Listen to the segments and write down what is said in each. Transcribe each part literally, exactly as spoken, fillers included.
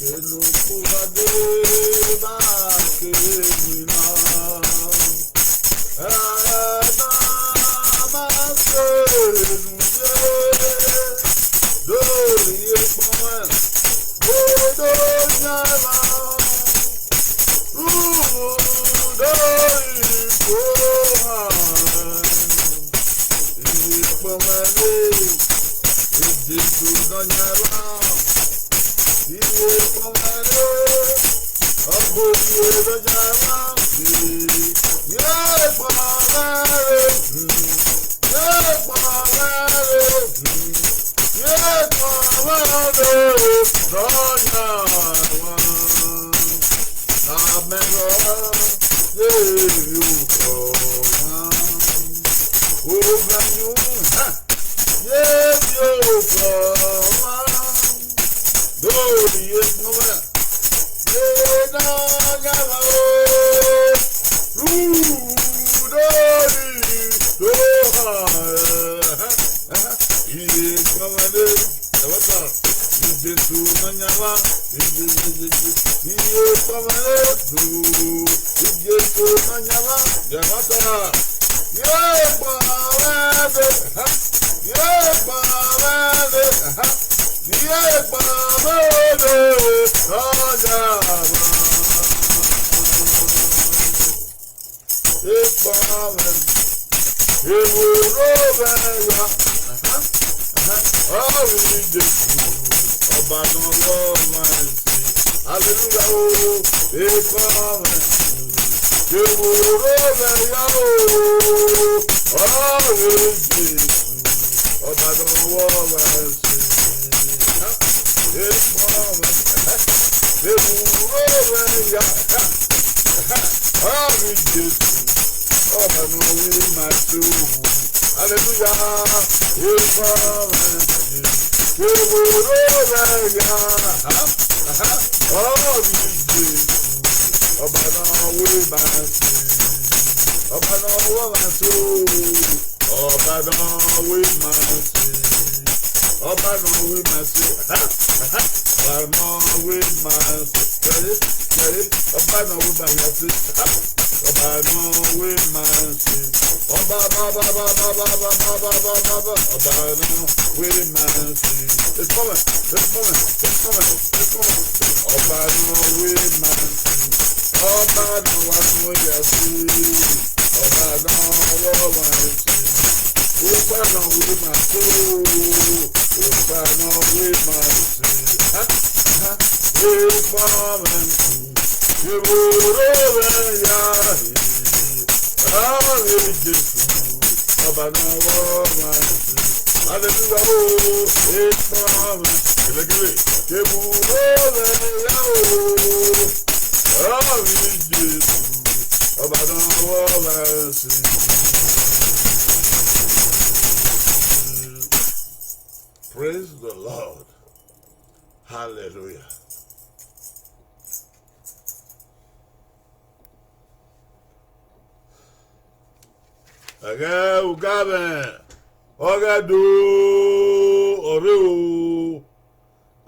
Enu khuade ba ke winna, ẹna ma se enu ye, do rhie ekpọnmwẹ, do yan emwa, rhunmwuda ikhuo. Rhie ekpọnmwẹ re, Jesu Nọyaẹnmwa. Rhie ekpọnmwẹ re, ọghe Nọyaẹnmwa. Rhie ekpọnmwẹ re, rhie ekpọnmwẹ re, rhie ekpọnmwẹ re, Nọyaẹnmwa. Amẹ rọ ye rhie okọ mwa, ovbi anu, ha, ye rhie okọ mwa, do rhie ekpọnmwẹ, ye na ya mwa o, ru do rhie do ha, rhie ekpọnmwẹ re. Ẹvbo ta, Jesu Nọyaẹnmwa, Jesu, Jesu, Jesu, Jesu Nọyaẹnmwa, ya ẹvbo ta, ye kpa mwẹ dee, ha, ye kpa mwẹ dee, ha, ye kpa mwẹ dee, Nọyaẹnmwa. Ekpa mwẹ, kevbe orho mwẹ ya, ọghe Jesu, Ọba ne ọ vbe ọmwa ẹse. Hallelujah o, ekpa mwẹ, kevbe orho mwẹ ya o, ọghe Jesu, Ọba ne ọ vbe ọmwa ẹse. Ekpa mwẹ, kevbe orho mwẹ ya. Ọghe Jesu, Ọba ne ọ vbe ma ẹse o. Hallelujah. Ekpa mwẹ, kevbe orho mwẹ ya. Ọghe Jesu, Ọba ne ọ vbe ma ẹse. Ọba ne ọ vbe ma ẹse o. Ọba ne ọ vbe ma ẹse. Ọba ne ọ vbe ma ẹse. Ọba ne ọ vbe ma ẹse. Kẹre, kẹre, Ọba ne ọ vbe ma ẹse. Ọba ne ọ vbe ma ẹse. Ọba, ba, ba, ba, ba, ba, ba, ba, ba, ba, ba, ba, Ọba ne ọ vbe ma ẹse. Ekpa mwẹ, ekpa mwẹ, ekpa mwẹ, ekpa mwẹ. Ọba ne ọ vbe ma ẹse. Ọba ne ọ wa nọ ya ẹse. Ọba ne ọ vbe ọmwa ẹse. Ọba ne ọ vbe ma ẹse o. Ọba ne ọ vbe ma ẹse. Ha, ha. Ekpa mwẹ, kevbe orho mwẹ ya. Ọghe Jesu, Ọba ne ọ vbe ọmwa ẹse. Hallelujah o, ekpa mwẹ, gẹlẹgẹlẹ, kevbe orho mwẹ ya o. Ọghe Jesu, Ọba ne ọ vbe ọmwa ẹse. Praise the Lord. Hallelujah. Ẹghẹ ugamwẹ ọghe Ẹdo, ọ rre o.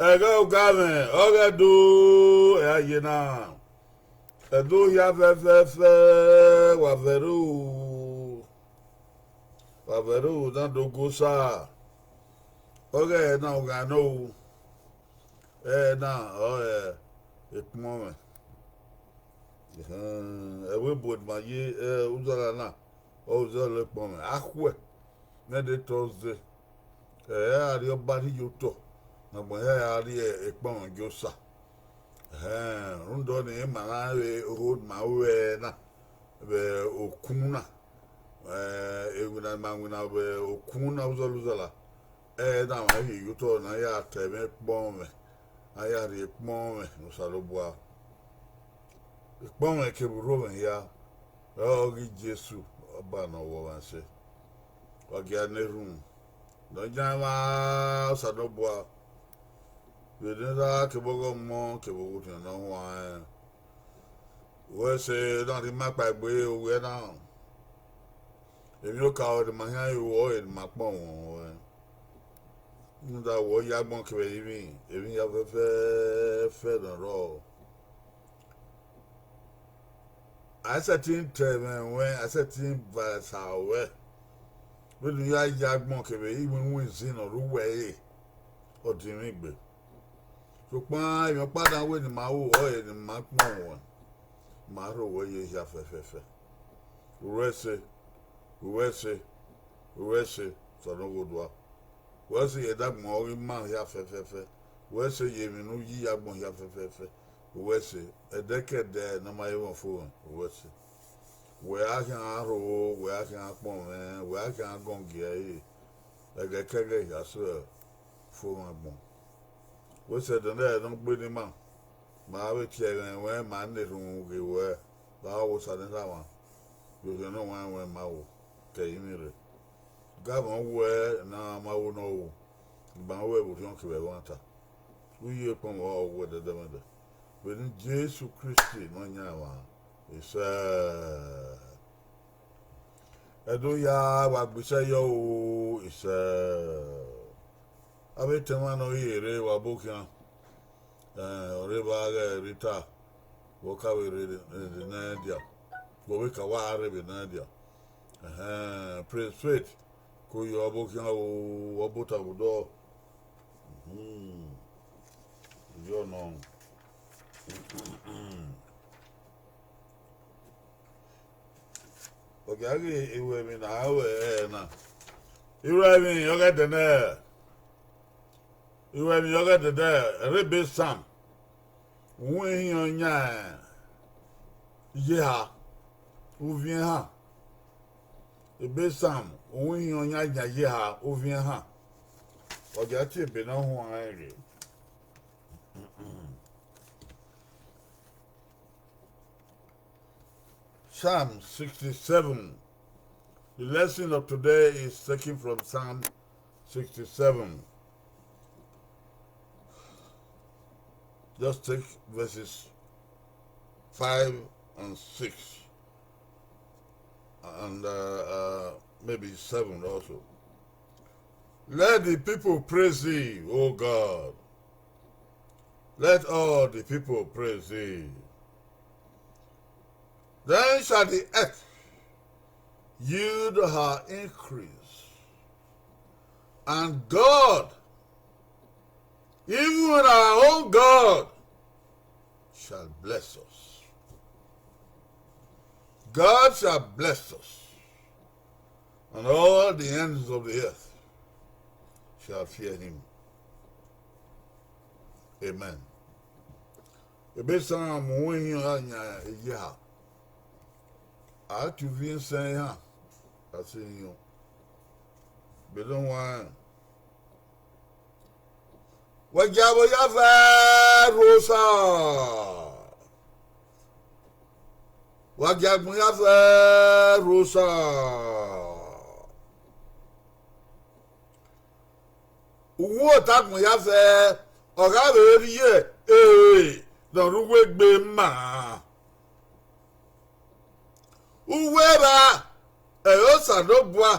Ẹghẹ ugamwẹ ọghe Ẹdo, ẹ a ye na. Ẹdo hia fẹfẹfẹ, wa vẹrẹ o. Wa vẹrẹ o, na do go sa. Ọghe ẹre na ọ gha nọ o. Ẹre na ọre ekpọnmwẹ. Ẹhẹn, ẹvbo ebo ne ima ye, eh, uzọla na, ọ uzọla ekpọnmwẹ. Akhuẹ, nẹ de Thursday, ẹ, a rhie ọba rhie ye otọ, ne agbọn hia ya rhie ekpọnmwẹ gie Osa. Ẹhẹn, rhunmwuda ọnii, ima na vbe oho ne ima ru ẹre na, vbe okun na, eh, iwinna ne ima winna vbe okun na uzọla uzọla, ẹre na ma rhie ye otọ ne a ya ta ẹmwẹ ekpọnmwẹ, a ya rhie ekpọnmwẹ ne Osanobua. Ekpọnmwẹ kevbe orho mwẹ hia, ọghe Jesu, Ọba ne ọ vbe ọmwa ẹse. Wa gia na erhunmwu. Nọyaẹnmwa Osanobua, vbene I rra kevbe ọghe Ọmọ kevbe ọghe Orhiọn Ne Ọ Huanrẹn. Wẹ ẹse na rhie ima kpaegbe owẹ na. Emwi okaro ne ima khian ru ọre ne ima kpọnmwẹ ruẹ. Rhunmwuda wẹ ya agbọn kevbe ẹrinmwi, emwi hia fẹfẹfẹ ne ọ rrọọ. A i sẹtin ta ẹmwẹ ruẹn, a i sẹtin va esa ruẹ. Vbene u ya ya agbọn kevbe iwinwin izin ne ọ rre uwẹ ẹre, ọ dinmwi gbe. Sokpan emwi ọkpa dan wẹ ne ima ru, ọrọre ne ima kpọnmwẹ ruẹ, ma rho wẹ ye hia fẹfẹfẹ. Uwẹ ẹse, uwẹ ẹse, uwẹ ẹse, Osanobua. Wẹ ẹse ye ẹdagbọn ọghe ima hia fẹfẹfẹ. Wẹ ẹse ye emwi ne u yi agbọn hia fẹfẹfẹ. Uwẹ ẹse, ẹdẹkẹdẹ ne ọ ma he mwẹ ofo ruẹ, uwẹ ẹse. Wẹ a khian rho, wẹ a khian kpọnmwẹ, wẹ a khian gọngiẹ ẹre, ẹghẹkẹghẹ hia sẹ ofo mwẹ agbọn. Wẹ ẹse, ẹdẹnẹrẹ ne ọ gbe ne ima, ma vbe tie ẹghẹ ruẹ, ma na erhunmwu ghe ruẹ, vbe a wo Osa ne Erha mwa, vbe Orhiọn Ne Ọwanmwẹ ma wo, ke ẹrinmwi rre. Ga mwẹ uwẹ ne a ma wo ne ọ ru, I ma wẹ vbe orhiọn kevbe ẹmwata. U ye kpọnmwẹ ọghe ẹdẹdẹmwẹdẹ. Vbe eni Jesu Kristi Nọyaẹnmwa, isẹ. Ẹdẹ ya wa gbe isẹ yọ o, isẹ. Avbe etẹn mwa ne ọ rhie rre vbe abọ khian, eh, ọ rre evba ghẹ Rita, vbe ọ ka vbe rre, rre ne dia, vbe ọ vbe ka wa rre vbe ne dia. Ẹhẹn, Prince Faith, ko ye ọbokhian o, ọbota vbe odọ. Mhm. Yọ nọ. Ọ gia ghi ru emwi ne a ru ẹre na. Iruẹmwi ọghe ẹdẹnẹ, iruẹmwi ọghe ẹdẹdẹ, ẹre ebe Sam, uhunmwu ihiọn yan iyeha, uvbiẹn ehan. Ebe Sam, uhunmwu ihiọn yan yan iyeha, uvbiẹn ehan. Ọ gia tie ebe ne ọ huanrẹn ghe. Psalm sixty-seven. The lesson of today is taken from Psalm sixty-seven. Just take verses five and six, and, uh, uh, maybe seven also. Let the people praise thee, O God. Let all the people praise thee. Then shall the earth yield her increase, and God, even our own God, shall bless us. God shall bless us, and all the ends of the earth shall fear him. Amen. Ebe Sam uhunmwu ihiọn yan iyeha. A tie uvbiẹn isẹn ehan, a sẹ ihiọn. Ebe ne ọ huanrẹn. Wa gie avbe ọyafe rho Osa. Wa gie agbọn ọyafe rho Osa. Uhunmwu otagbọn ọyafe, ọ gha vbe rhie ere ne ọ rre uwu egbe ma. Uwu evba, ẹre Osanobua,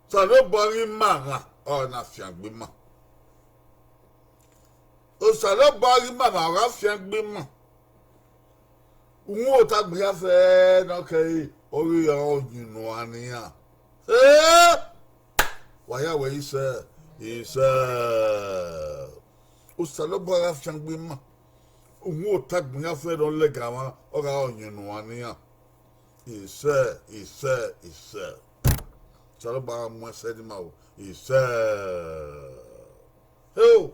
Osanobua ghi ma gha, ọ na fiangbe ima. Osanobua ghi ma gha, ọ gha fiangbe ima. Uhunmwu otagbọn ọyafe ne ọ kẹre, ọ ghi ra ọyunnuan ne iran. Eh! Wa ya wẹ isẹ, isẹ. Osanobua gha fiangbe ima. Uhunmwu otagbọn ọyafe ne ọ lẹga mwa, ọ gha ra ọyunnuan ne iran. Isẹ, isẹ, isẹ. Osanobua gha mu ẹsẹ ne ima o, isẹ. Heo!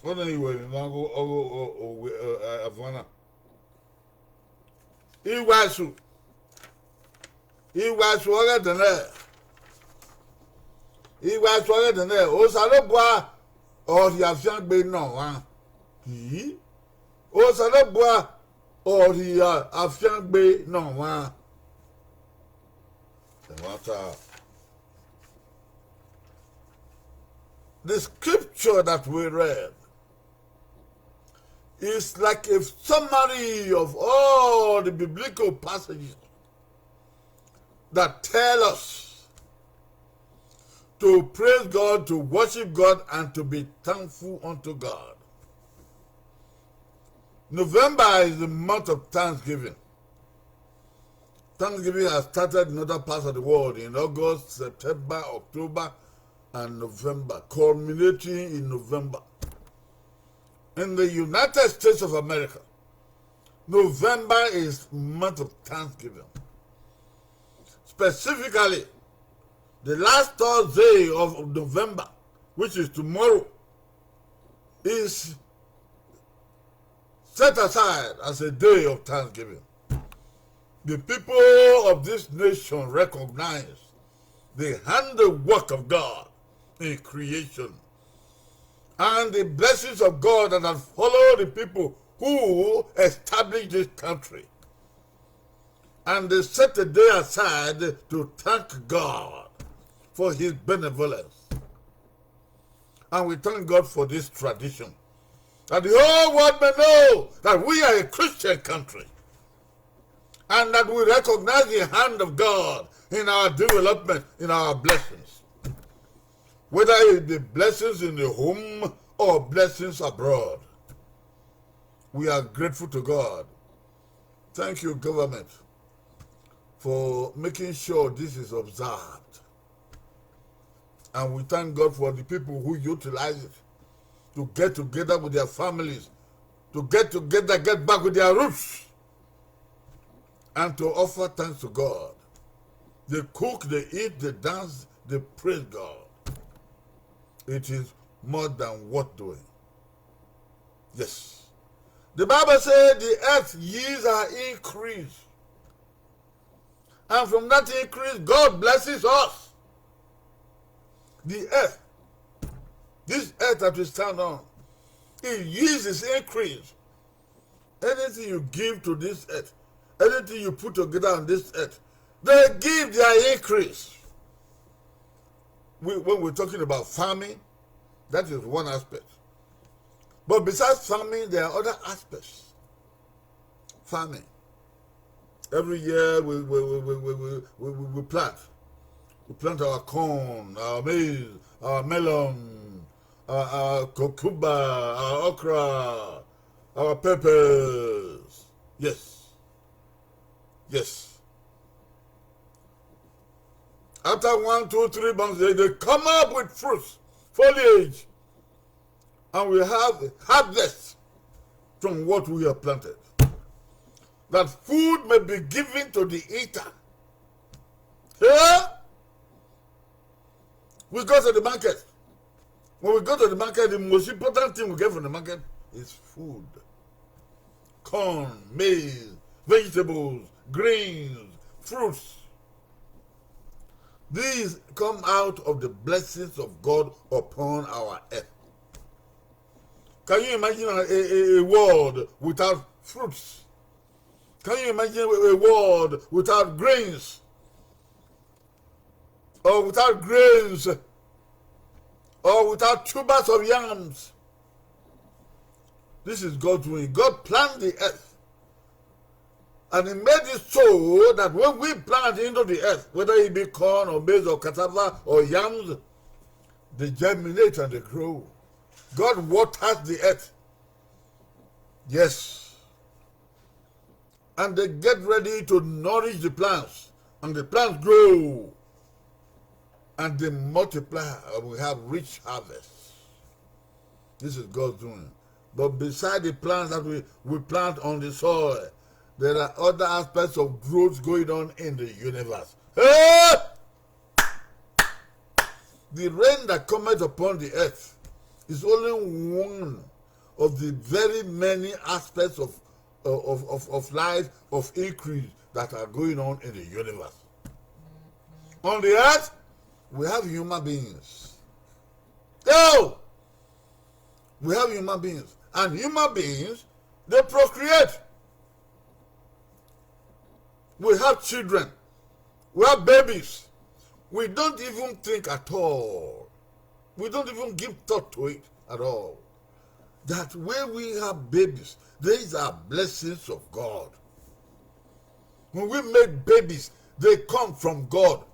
Ọnii wẹ ne ima gho, ọgho, o, o, avan na. Iwẹsu, iwẹsu ọghe ẹdẹnẹ, iwẹsu ọghe ẹdẹnẹ, Osanobua ọ rhie afiangbe ne ọmwa. Yi, Osanobua ọ rhie afiangbe ne ọmwa. Ẹmwata. The scripture that we read is like a summary of all the biblical passages that tell us to praise God, to worship God, and to be thankful unto God. November is the month of thanksgiving. Thanksgiving has started in other parts of the world in August, September, October, and November, culminating in November. In the United States of America, November is month of thanksgiving. Specifically, the last Thursday of November, which is tomorrow, is set aside as a day of thanksgiving. The people of this nation recognize the handiwork of God in creation and the blessings of God that have followed the people who established this country. And they set a day aside to thank God for his benevolence. And we thank God for this tradition, that the whole world may know that we are a Christian country and that we recognize the hand of God in our development, in our blessings, whether it be blessings in the home or blessings abroad. We are grateful to God. Thank you, government, for making sure this is observed. And we thank God for the people who utilize it to get together with their families, to get together, get back with their roots, and to offer thanks to God. They cook, they eat, they dance, they praise God. It is more than worth doing. Yes. The Bible says the earth yields her increase. And from that increase, God blesses us. The earth, this earth that we stand on, it yields its increase. Anything you give to this earth, anything you put together on this earth, they give their increase. We, when we're talking about farming, that is one aspect. But besides farming, there are other aspects. Farming. Every year we, we, we, we, we, we, we, we plant. We plant our corn, our maize, our melon, our, our cucumber, our okra, our peppers. Yes. Yes. After one, two, three months, they, they come up with fruits, foliage, and we have harvest from what we have planted, that food may be given to the eater. Yeah? We go to the market. When we go to the market, the most important thing we get from the market is food. Corn, maize, vegetables, greens, fruits. These come out of the blessings of God upon our earth. Can you imagine a, a, a world without fruits? Can you imagine a, a world without grains? Or without grains? Or without tubers of yams? This is God's doing. God planned the earth. And he made it so that when we plant into the earth, whether it be corn or maize or cassava or yams, they germinate and they grow. God waters the earth. Yes. And they get ready to nourish the plants. And the plants grow. And they multiply. And we have rich harvest. This is God's doing. But beside the plants that we, we plant on the soil, there are other aspects of growth going on in the universe. Hey! The rain that cometh upon the earth is only one of the very many aspects of, of, of, of life, of increase that are going on in the universe. On the earth, we have human beings. Oh! We have human beings. And human beings, they procreate. We have children. We have babies. We don't even think at all. We don't even give thought to it at all. That when we have babies, these are blessings of God. When we make babies, they come from God.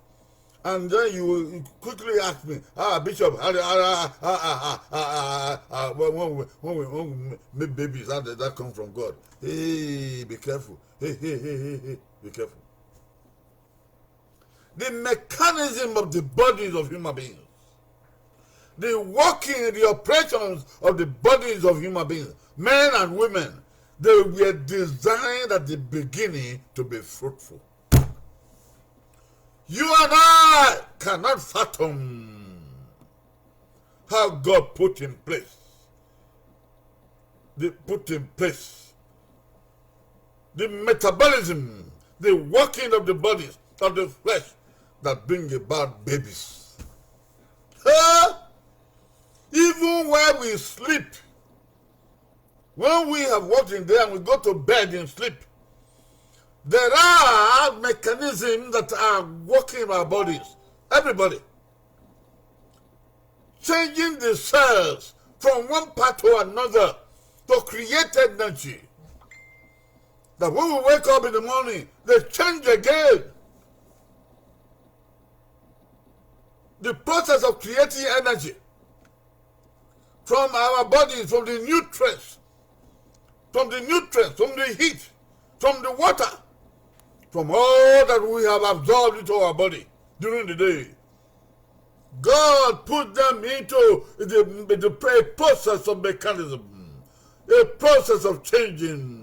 And then you will quickly ask me, "Ah, Bishop, how, how, how, how, how, how, how, how, when, when, when we, when we make babies, how does that come from God?" Hey, be careful. Hey, hey, hey, hey, hey, be careful. The mechanism of the bodies of human beings, the working, the operations of the bodies of human beings, men and women, they were designed at the beginning to be fruitful. You and I cannot fathom how God put in place, the, put in place the metabolism, the working of the bodies, of the flesh that bring about babies. Huh? Even while we sleep, when we have worked in day and we go to bed in sleep, there are mechanisms that are working in our bodies. Everybody. Changing the cells from one part to another to create energy. That when we wake up in the morning, they change again. The process of creating energy from our bodies, from the nutrients, from the nutrients, from the heat, from the water, from all that we have absorbed into our body during the day. God put them into the, the, a process of mechanism, a process of changing,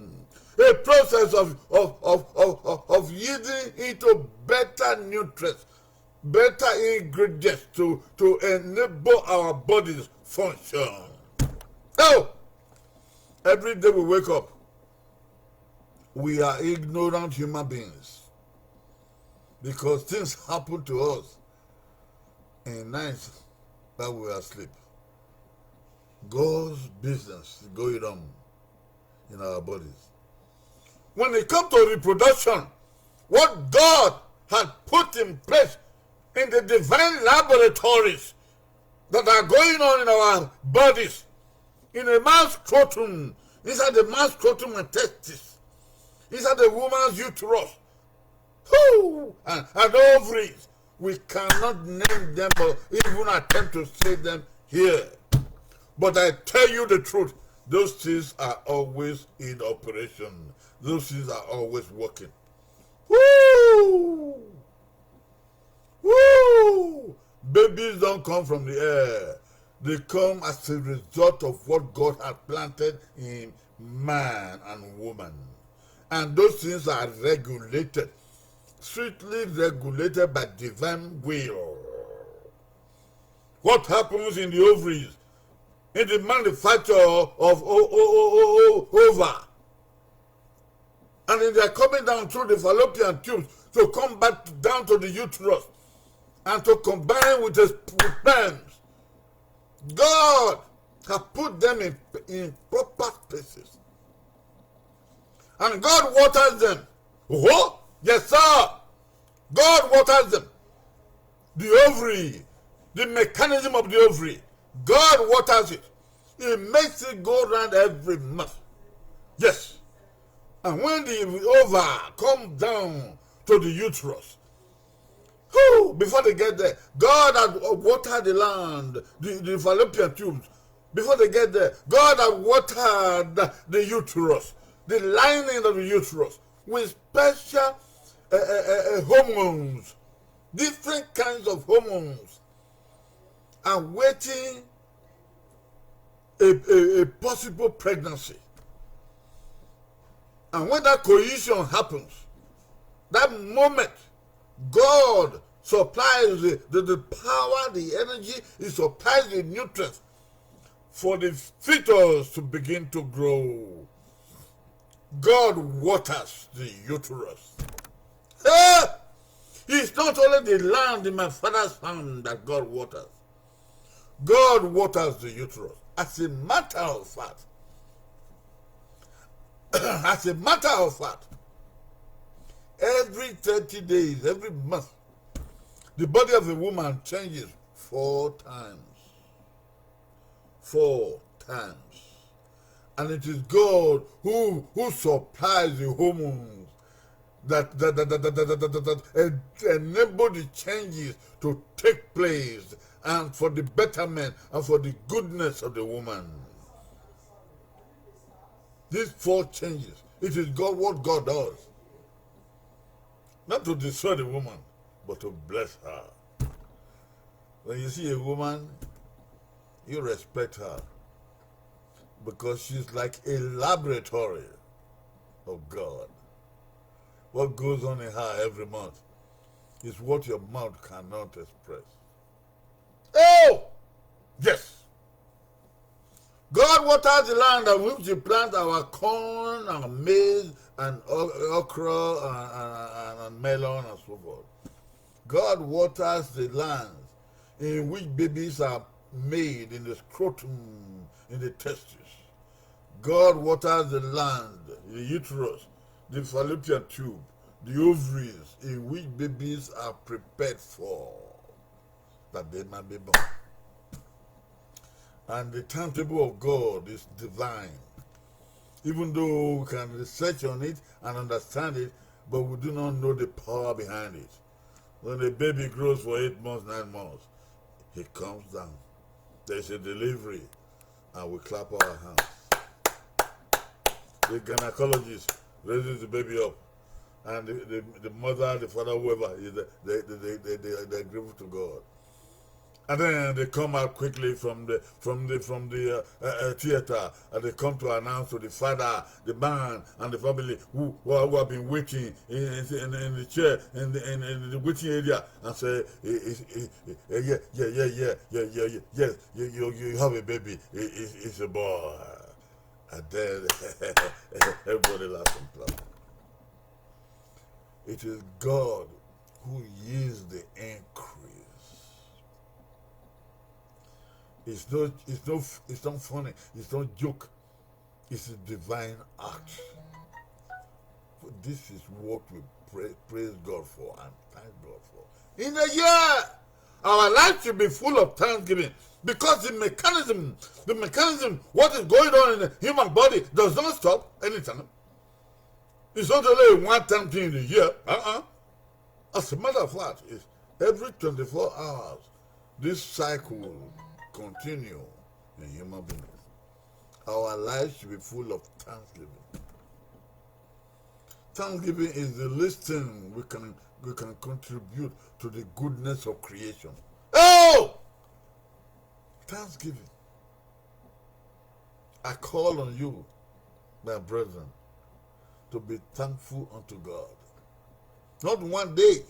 a process of, of, of, of, of, of yielding into better nutrients, better ingredients to, to enable our bodies function. Oh, every day we wake up, we are ignorant human beings because things happen to us in night while we are asleep. God's business is going on in our bodies. When it comes to reproduction, what God had put in place in the divine laboratories that are going on in our bodies, in a man's scrotum, inside the man's scrotum and testes, inside the woman's uterus, whew, and, and ovaries. We cannot name them or even attempt to say them here. But I tell you the truth, those things are always in operation. Those things are always working. Woo! Woo! Babies don't come from the air. They come as a result of what God has planted in man and woman. And those things are regulated, strictly regulated by divine will. What happens in the ovaries, in the manufacture of o-, o-, o-, o-, o-, ova, and in their coming down through the fallopian tubes to come back down to the uterus and to combine with the sp-, sperms, God has put them in, in proper places. And God waters them. Oh, yes, sir. God waters them. The ovary, the mechanism of the ovary, God waters it. He makes it go round every month. Yes. And when the ova come down to the uterus, whew, before they get there, God had watered the land, the, the fallopian tubes. Before they get there, God had watered the uterus, the lining of the uterus, with special, uh, uh, uh, uh, hormones, different kinds of hormones, awaiting a, a, a possible pregnancy. And when that coition happens, that moment, God supplies the, the, the power, the energy, He supplies the nutrients for the fetus to begin to grow. God waters the uterus. Eh! It's not only the land in my father's farm that God waters. God waters the uterus. As a matter of fact, as a matter of fact, every thirty days, every month, the body of a woman changes four times. Four times. And it is God who, who supplies the hormones that, that, that, that, that, that, that, that, that en-, enable the changes to take place and for the betterment and for the goodness of the woman. These four changes, it is God, what God does. Not to destroy the woman, but to bless her. When you see a woman, you respect her because she's like a laboratory of God. What goes on in her every month is what your mouth cannot express. Oh! Yes! God waters the land on which we plant our corn, our maize, and o-, okra, and, and, and, and melon, and so forth. God waters the lands in which babies are made in the scrotum, in the testes. God waters the land, the uterus, the fallopian tube, the ovaries in which babies are prepared for. That they might be born. And the timetable of God is divine. Even though we can research on it and understand it, but we do not know the power behind it. When a baby grows for eight months, nine months, he comes down. There's a delivery, and we clap our hands. The gynecologist raises the baby up, and the, the, the mother, the father, whoever, is the, they, they, they, they, they, they're grateful to God. And then they come out quickly from the, from the, from the, uh, uh, uh, theater, and they come to announce to the father, the man, and the family who, who, who have been waiting in, in, in, in the chair, in the, in, in the waiting area, and say, "Eh, eh, eh, eh, eh, yeah, yeah, yeah, yeah, yeah, yeah, yeah, yes, you, you, you have a baby. It, it, it's a boy." And then everybody laughs and clap. It is God who yields the increase. It's not, it's not, it's not funny. It's not joke. It's a divine act. This is what we pray, praise God for and thank God for. In a year, our life should be full of thanksgiving because the mechanism, the mechanism, what is going on in the human body does not stop anytime. It's not only a one-time thing in a year. Uh-uh. As a matter of fact, it's every twenty-four hours, this cycle will continue in human beings. Our lives should be full of thanksgiving. Thanksgiving is the least thing we can, we can contribute to the goodness of creation. Oh! Thanksgiving. I call on you, my brethren, to be thankful unto God. Not one day,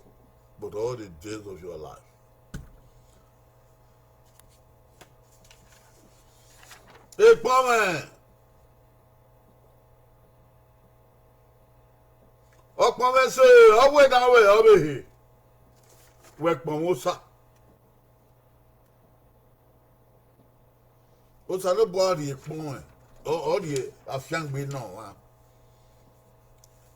but all the days of your life. Ekpọnmwẹ, ekpọnmwẹ ẹse, ọ wẹ ne a wẹ ọvbehe, wẹ kpọnmwẹ Osa. Osanobua rhie ekpọnmwẹ, ọ, ọ rhie afiangbe ne ọmwa.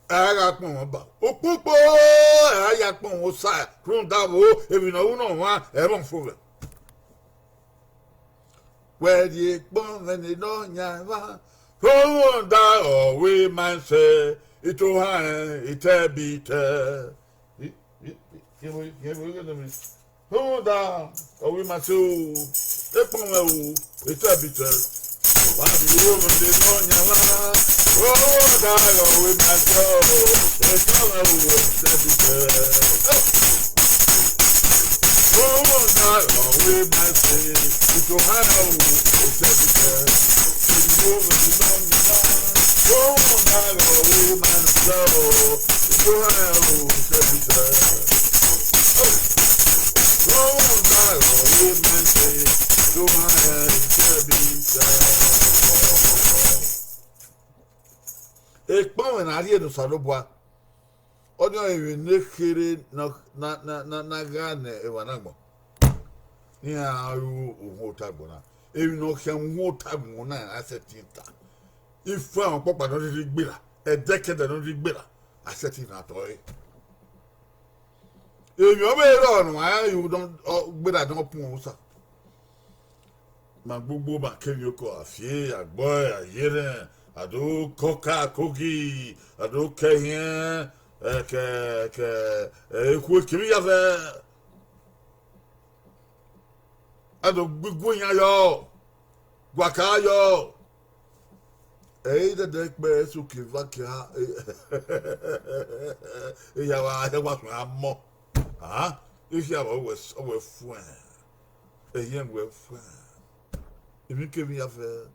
A gha kpọnmwẹ ba, ukpukpo, a ya kpọnmwẹ Osa, rhunmwuda vbo, emwi ne ọ ru ne ọmwa, ẹmwẹ fo vbe. Wẹ rhie ekpọnmwẹ ne Nọyaẹnmwa, rhunmwuda ọ wẹ ma sẹ, itohan rẹn, itẹ bi itẹ. I, i, i, i, i, i, i, i, i, Rhunmwuda ọ wẹ ma sẹ o, ekpọnmwẹ o, etẹ bi etẹ. Wa rhie ekpọnmwẹ ne Nọyaẹnmwa, rhunmwuda ọ wẹ ma sẹ o, ekpọnmwẹ o, etẹ bi etẹ. Rhunmwuda ọ wẹ ma sẹ, itohan o, etẹ bi etẹ. Rhunmwuda ọ wẹ ma sẹ o, itohan o, etẹ bi etẹ. Ekpọnmwẹ ne a rhie ne Osanobua, ọnii ọre emwi ne kherhe na, na, na, na, na gha ne emwa na agbọn. Iran ru uhunmwu otagbọn na. Emwi ne ọ khian uhunmwu otagbọn na, a sẹtin ta. Ifuẹn ọkpọkpa ne ọ rhirhi gberra, ẹdẹkẹdẹ ne ọ rhirhi gberra, a sẹtin na tọ ẹre. Emwi ọ vbe rrọọ ne uwa rẹn ru nọ, ọ gberra ne ọ pun Osa. Ma gbogbo ma kevbe oko, a fie, a gbọe, a yerhẹn, a do kọka kogi, a do kẹ ehiẹn, Ẹkẹ, ẹkẹ, ẹ, ekhue kevbe iyafẹ. A do gbe igue yan yọ, guaka yọ. Ẹ i dẹdẹ kpẹ eso ke eva ke ha, e ya wa, ya wa suẹn amọ. Ah, ifia wẹ, wẹ, wẹ fuẹn. Eyẹn wẹ fuẹn. Emwikemwi ya fẹ.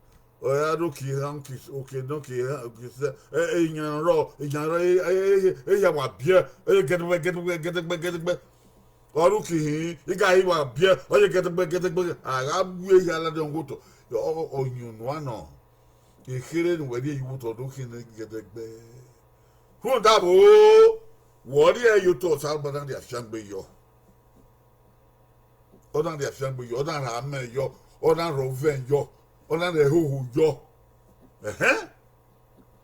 Ọ ya do ke ehan, oke nọ ke ehan, oke sẹ, e, eyan rọ, eyan rọ, e, e, e, e ya wa biẹ, e gẹdẹgbẹ, gẹdẹgbẹ, gẹdẹgbẹ, gẹdẹgbẹ. Ọ ru ke ihin, I gha i wa biẹ, ọ ye gẹdẹgbẹ, gẹdẹgbẹ, a gha gu ehia ladian wo otọ. Ọ, ọ, ọ yọn unu nọ, ekherhe ne uwẹ rhie ye uwu otọ do khian gẹdẹgbẹ. Rhunmwuda vbo, wẹ ọ rhie ye otọ, Osanobua na rhie afiangbe yọ. Ọ na rhie afiangbe yọ, ọ na rhie amẹ yọ, ọ na rhie ọvẹn yọ, ọ na rhie ẹhoho yọ. Ẹhẹn.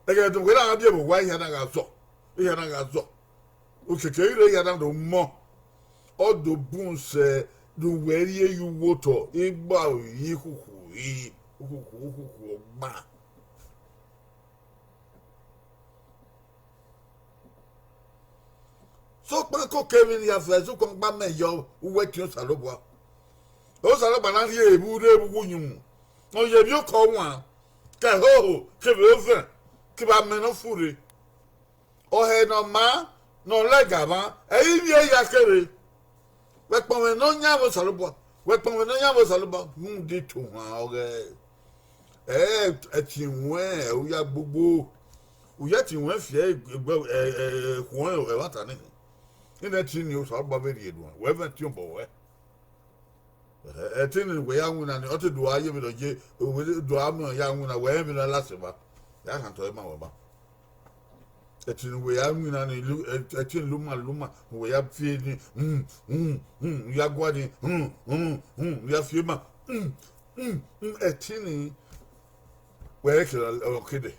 Ẹghẹ ne uwẹ na gha biẹ vbe owa, ehia na gha zọ, ehia na gha zọ. Okiekie i rre ehia na do mọ, ọ do bun sẹ ne uwẹ rhie ye uwu otọ, igba ori, ikhukhu ori, ikhukhu, ikhukhu ọgban. Sokpan koko emwi ne I ya fẹ, sokpan gba mẹ yọ uwu ẹtin Osanobua. Osanobua na rhie evbure vbe uwu uyinmwẹ, ọ ye emwiokọ wan, ke ẹhoho, kevbe ovẹn, kevbe amẹ ne ọ furre. Ọhẹ ne ọ maa, ne ọ lẹga mwa, ẹ i vbiẹ ya kherhe. Wẹ kpọnmwẹ ne ọ yan vbe Osanobua, wẹ kpọnmwẹ ne ọ yan vbe Osanobua, rhunmwuda itohan ọghẹ. Ẹ, ẹtin ruẹn, ẹ, u ya gbogbo, u ya ẹtin ruẹn fiẹ egbe, ẹ, ẹ, ẹ, khuẹn ẹmwata nẹ. Ina ẹtin ni Osanobua vbe rhie nuẹn, wẹ vbe ẹtin obọ ruẹ. Ẹtin ni wẹ ya winna ni, ọ te do a ye vbene ọ ye, wẹ do a miẹn ya winna, wẹ rẹn vbene ọ la sẹ evba, ya khantọ ima wẹ ma. Ẹtin ni wẹ ya winna ni, lu, ẹ, ẹtin luma luma, wẹ ya fi ni, hmm, hmm, hmm, ya gua ni, hmm, hmm, hmm, ya fi ma, hmm, hmm, hmm, ẹtin ni wẹ rẹn kere ọkede.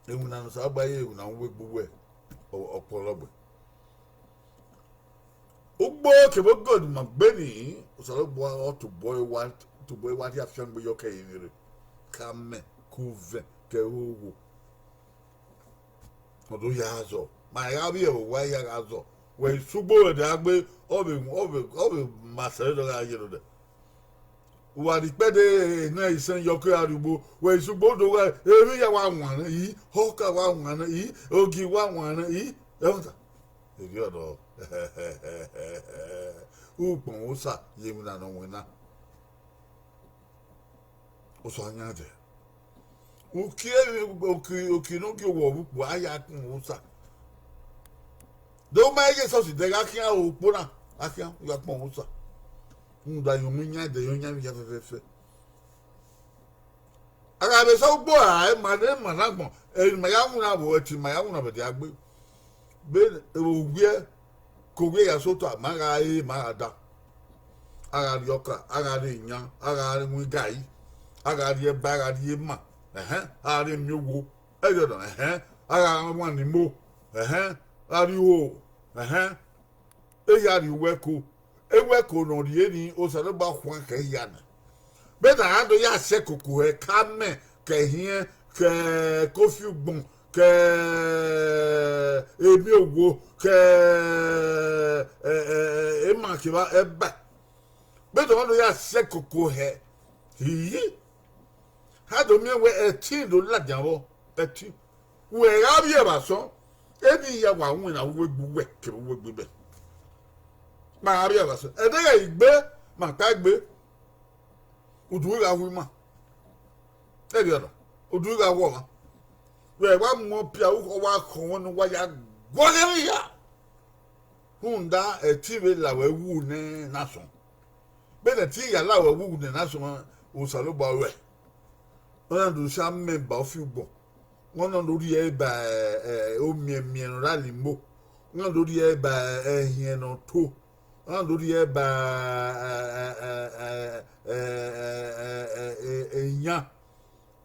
Iwinna ne Osanobua ye, iwinna ne uwegbe uwẹ, ọ, ọ kpọlọ gbe. Ugbo kevbe ogodu ma gbe ni, Osanobua ọ tobọ ẹre wa, tobọ ẹre wa rhie afiangbe yọ ke ẹrinmwi rre, ke amẹ, ke ovẹn, ke ẹhoho. Ọ do ya zọ, ma gha vbiẹ vbe owa ya gha zọ, wẹ i sẹ ugbo vbe ẹdẹ gbe, ọ vbe, ọ vbe, ọ vbe ma sẹ ẹre ne ọ gha ye nodẹ. Uwa ni kpẹdẹ ne isẹn yọ ke gha rrie ugbo, wẹ i sẹ ugbo do gha, emwi ya wa wanrẹn, i, ọka wa wanrẹn, i, ogi wa wanrẹn, i, ẹmwata. Erriọ nọ, ukpọn Osa ye iwinna ne ọ winna. Osa yan dẹ. Uki, uki, uki ne ọ gie owẹ vbe ukpo, a ya kpọn Osa. Do ma Jesus dẹ gha khian okpo na, a khian, u ya kpọn Osa. Rhunmwuda yan iyan dẹ, yan iyan vbe ya fẹfẹfẹ. A gha vbe sẹ ugbo ra, ẹ ma ne ma na agbọn, ẹ ma ya winna vbe ẹtin, ma ya winna vbe ẹdẹ gbe. Vbe owiẹ, ke owiẹ ya sẹ otọ, ma gha re, ma gha da. A gha rrie ọka, a gha rrie iyan, a gha mu igari, a gha rrie ẹba, a gha rrie ima, ẹhẹn, a gha rrie emiọghwo, ẹghẹ nọ, ẹhẹn, a gha wan ni imo, ẹhẹn, a gha rrie iho, ẹhẹn, ehia rrie uwu ẹko, uwu ẹko ne ọ rrie ni, Osanobua khuan khẹ ehia na. Vbene a do ya sẹ koko hẹ, ke amẹ, ke ẹhiẹn, ke, ke ofiugbọn, ke emiọghwo, ke, ẹ, ẹ, ẹ, ima kevbe ẹba. Vbene ọ do ya sẹ koko hẹ, hihi, a do miẹn wẹ ẹtin do ladian vbọ, ẹtin. Wẹ gha vbiẹ vbe asọn, emwi ya wa winna uwegbe uwẹ kevbe uwegbe mẹ. Ma gha vbiẹ vbe asọn, ẹdẹghẹ igbe ma kpa egbe, udu gha hu ima. Ẹrriọ nọ, udu gha hu ọmwa. Wẹ wa mu ọpia ukhọ, wa khọn ne uwa ya guọghọ emwi hia. Rhunmwuda ẹtin vbe la wẹ wu nẹ ne asọn. Vbene ẹtin ya la wẹ wu nẹ ne asọn, Osanobua ruẹ. Ọ na do si amẹ ba ofiugbọn, ọ na do rhie ẹre ba, ẹ, ẹ, omiẹnmiẹn ne ọ ra la imo, ọ na do rhie ẹre ba, ẹ, ẹhiẹn ne ọ to, ọ na do rhie ẹre ba, ẹ, ẹ, iyan,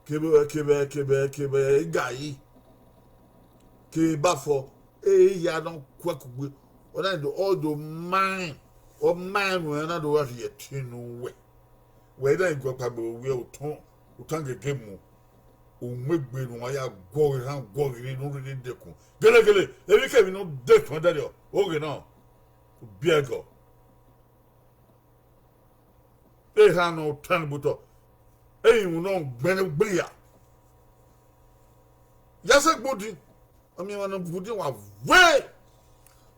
kevbe, kevbe, kevbe, kevbe igari, kevbe ibafọ, ehia ne ọ kuẹ kugbe, ọ na do, ọ do ma rẹn, ọ ma rẹn nuẹn, ọ na do gha rhie ẹtin ne uwẹ. Wẹ i na gu ọkpa gbe vbe owiẹ, utọn, utọn gege mu. U mu egbe ne uwa ya guọghọ erhan guọghọ ire ne u rhirhi dekun. Gelegele, emwikemwi ne u dekun ẹdẹrriọ, oghe na, biẹgọ. Erhan ne ọ tan bu otọ, ẹrinmwi ne ọ gbẹnnẹ gbeya. Ya sẹ gbodin, ọmiẹnmwẹ ne ọ gbodin wa wẹẹ,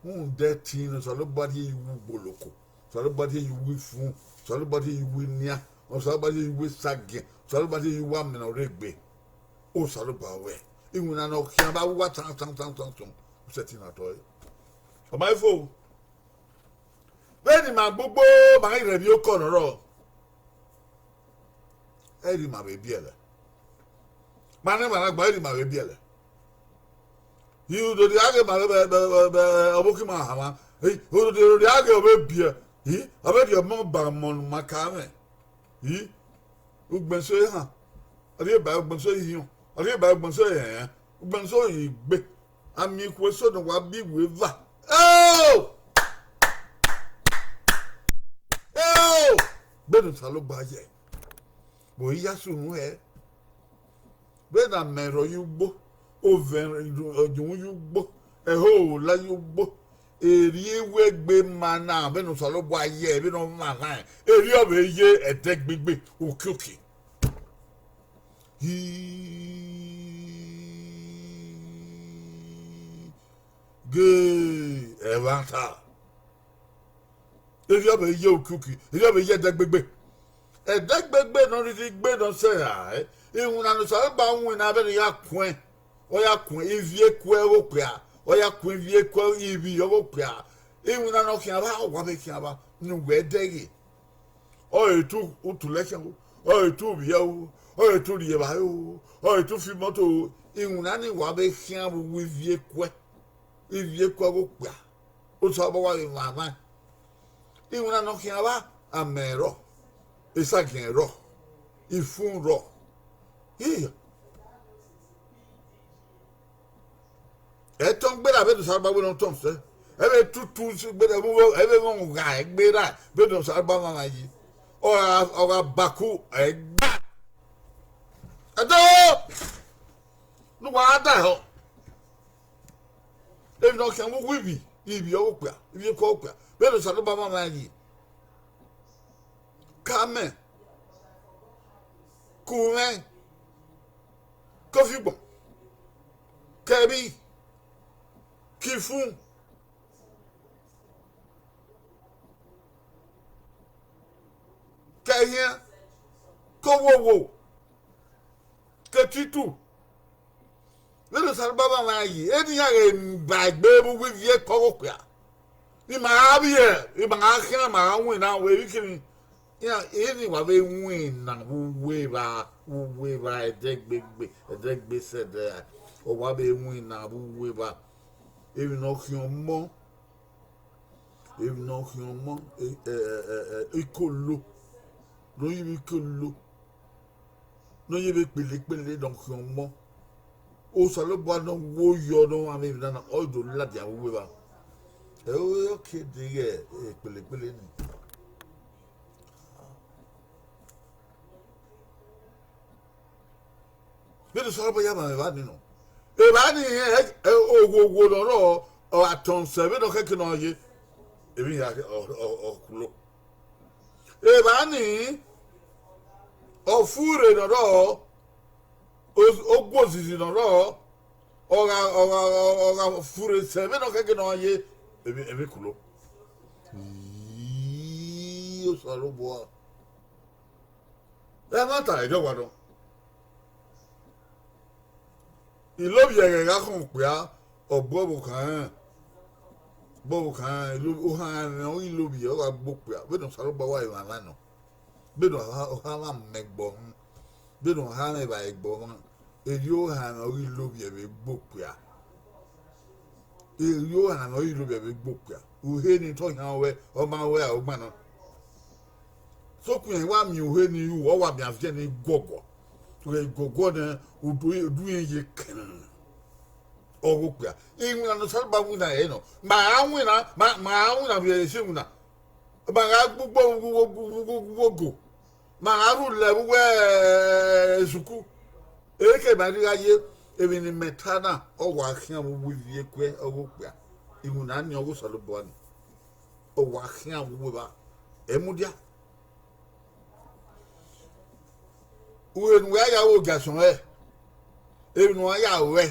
rhunmwuda ẹtin ne Osanobua rhie ye uwu ugboloko, Osanobua rhie ye uwu ifun, Osanobua rhie ye uwu inian, Osanobua rhie ye uwu esagiẹn, Osanobua rhie ye uwu amẹ ne ọ rre egbe. Osanobua wẹẹ, iwinna ne ọ khian vbe uwa tan tan tan tan tan, u sẹtin na tọe. Ọ ma fo. Vbene ima gbogbo ma ghi rhie emwi okọ ne ọ rrọọ, ẹ i re ima vbe biẹlẹ. Ma nẹ emwa na gba, ẹ i re ima vbe biẹlẹ. I u do rhie ghe ma vbe, vbe, vbe, vbe, ọvbokhan ima hanmwa. I u do rhie ghe ọ vbe biẹ, I ọ vbe rhie ọmọ ba ọmọ ne u ma ka mwẹ. I ugbẹn eso ehan, ọ rhie ba ugbẹn eso ihiọn, ọ rhie ba ugbẹn eso ẹrẹnrẹn, ugbẹn eso igbe, a miẹn ikhuo eso ne wa bi iwe eva. Eo! Eo! Vbene Osanobua ye, vbe ọ i ya sunu hẹ? Vbene amẹ rrọọ ye ugbo, ovẹn ọyunmwu ye ugbo, ẹho la ye ugbo, erriọ iwegbe ma na vbene Osanobua ye vbene ọ mwamwa rẹn, erriọ vbe ye ẹdẹgbegbe, okioki. Hi, ghe ẹmwata. Erriọ vbe ye okioki, erriọ vbe ye ẹdẹgbegbe. Ẹdẹgbegbe ne ọ rhirhi gbe ne ọ sẹ ra, iwinna ne Osanobua winna vbene ọ ya kuẹn, ọ ya kuẹn ivie ekuẹ ọghe okpia, ọ ya kuẹn ivie ekuẹ ivbi ọghe okpia. Iwinna ne ọ khian vba, ọ wa vbe khian vba ne uwẹ dẹghe. Ọ re tu utulẹkhian o, ọ re tu uvbiẹ o, ọ re tu rhie evbare o, ọ re tu fi imọto o. Iwinna ni wa vbe khian vbe uwu ivie ekuẹ, ivie ekuẹ ọghe okpia. Osanobua wa vbe mwamwa. Iwinna ne ọ khian vba, amẹ rrọọ, esagiẹn rrọọ, ifun rrọọ. Iyọ. Ẹtọn gberra vbene Osanobua wẹ ne ọ tọn sẹ. Ẹ vbe tutu gberra, ẹ vbe mwẹ gha gberra vbene Osanobua mwamwa yi. Ọ gha, ọ gha baku ẹgba. Ẹdẹ o! Ne uwa da ehọ. Emwi ne ọ khian vbe uwu ivbi, ivbi ọghe okpia, ivbi ekuẹ ọghe okpia, vbene Osanobua mwamwa yi. Ka amẹ, ku mwẹ, ke ofigbọn, ke ẹvbi, ke ifun, ke ẹhian, ke owowo, ke etutu. Vbene Osanobua mwamwa yi, eni iran ghe ba egbe vbe uwu ivie ekuẹ ọghe okpia. Ima gha vbiẹ, ima gha khian, ima gha winna, wẹ vbikẹmwi, iran, eni wa vbe winna vbe uwu evba, vbe uwu evba ẹdẹgbegbe, ẹdẹgbe sẹ ẹdẹ ra, ọ wa vbe winna vbe uwu evba. Emwi ne ọ khian ọmọ, emwi ne ọ khian ọmọ, e, e, e, e, e, ikolo, ne ọ ye vbe ikolo, ne ọ ye vbe kpelekpele ne ọ khian ọmọ. Osanobua ne ọ wo yọ ne ọ mwamwa emwi na na, ọ do ladian vbe uwu evba. Ẹ, ọ ke deghẹ, e, kpelekpele ni. Vbene Osanobua ya mwamwa evba ni nọ, evba ni rẹn, ẹ, ẹ, owowo ne ọ rrọọ, ọ gha tọn sẹ vbene ọ khẹke ne ọ ye, emwi hia ọ, ọ, ọ kulo. Evba ni, ọ furre ne ọ rrọọ, o, oguozizi ne ọ rrọọ, ọ gha, ọ gha, ọ gha furre sẹ vbene ọ khẹke ne ọ ye, emwi, emwi kulo. Ii, Osanobua. Ẹmwata ẹdẹ ọwa nọ. Ilovbiẹ ẹghẹ gha khọn okpia, ọ gbe ọvbokhan rẹn, gbe ọvbokhan rẹn, ilo-, ohanmwẹ ọghe ilovbiẹ ọ gha gbe okpia, vbene Osanobua wa emwa mwa nọ, vbene ọ ha, ọ ha mwa mẹ ẹgbọ họn, vbene ọ ha mwẹ evbare ẹgbọ mwa, erriọ ohanmwẹ ọghe ilovbiẹ vbe gbe okpia. Erriọ ohanmwẹ ọghe ilovbiẹ vbe gbe okpia. Uhe ni te ọ yan ruẹ, ọ ma ruẹ, a ru gban nọ. Sokpan iran wa miẹn uhe ni ru, ọ wa miẹn aviẹn ni guọguọ. Vbe guọguọ nẹ, udu, udu irẹn ye kẹn. Ọghe okpia. Iwinna ne Osanobua winna ẹre nọ. Ma gha winna, ma, ma gha winna vbe esi iwinna. Ma gha gbugbo, gbugbo, gbugbo, gbugbo, gbugbo go. Ma gha rhulẹ vbe uwu esuku. Eke ma rhirhi gha ye, emwi ne imẹ ta na, ọ wa khian vbe uwu ivbi ekuẹ ọghe okpia, iwinna ni ọghe Osanobua ni, ọ wa khian vbe uwu evba, ẹ mudia. Uhe ne uwa ya ru ogiasọn rẹ, emwi ne uwa ya ruẹ,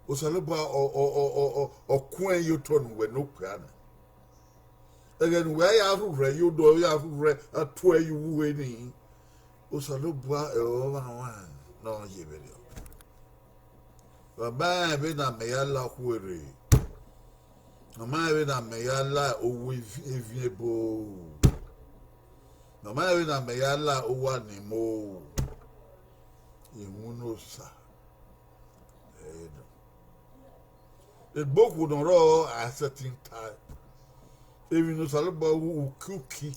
Osanobua ọ, ọ, ọ, ọ, ọ, ọ kuẹn ye otọ ne uwẹ ne okpia na. Ẹghẹ ne uwẹ ya rhurhẹ ye odọ, ya rhurhẹ a tuẹ ye uwu uhe nii, Osanobua ọre ọ mwa ne ọ ye vberriọ. Ọ ma rẹn vbene amẹ ya la okhuo rre, ọ ma rẹn vbene amẹ ya la owa ev-, eviẹn ebo, ọ ma rẹn vbene amẹ ya la owa ni mo, iwinna Osa ẹre nọ. Egbe okhuo ne ọ rrọọ a sẹtin tae. Emwi ne Osanobua ru ukiuki,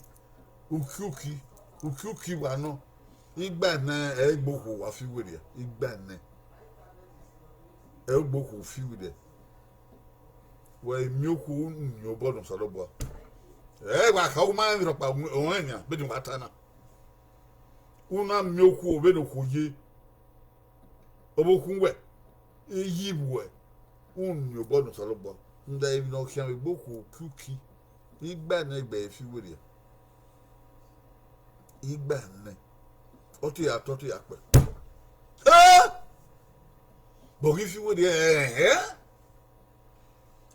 ukiuki, ukiuki wa nọ. Igba nẹ ẹ i gbe okhuo wa fi werriẹ, igba nẹ ẹ i gbe okhuo fi werriẹ. Wẹ i miẹn okhuo, u miẹn obọ ne Osanobua. Ẹ wa kha, u ma rẹn emwi rhọkpa ọnrẹn nian, vbene wa ta na. U na miẹn okhuo vbene okhuo ye, ọvbokhan uwẹ, iye uwẹ, u miẹn obọ ne Osanobua. Rhunmwuda emwi ne ọ khian vbe egbe okhuo ukiuki, igba nẹ egbe fi werriẹ. Igba nẹ, ọ te ya tọ, ọ te ya kpẹ. Ẹ! Bọ ghi fi werriẹ, ẹhẹn.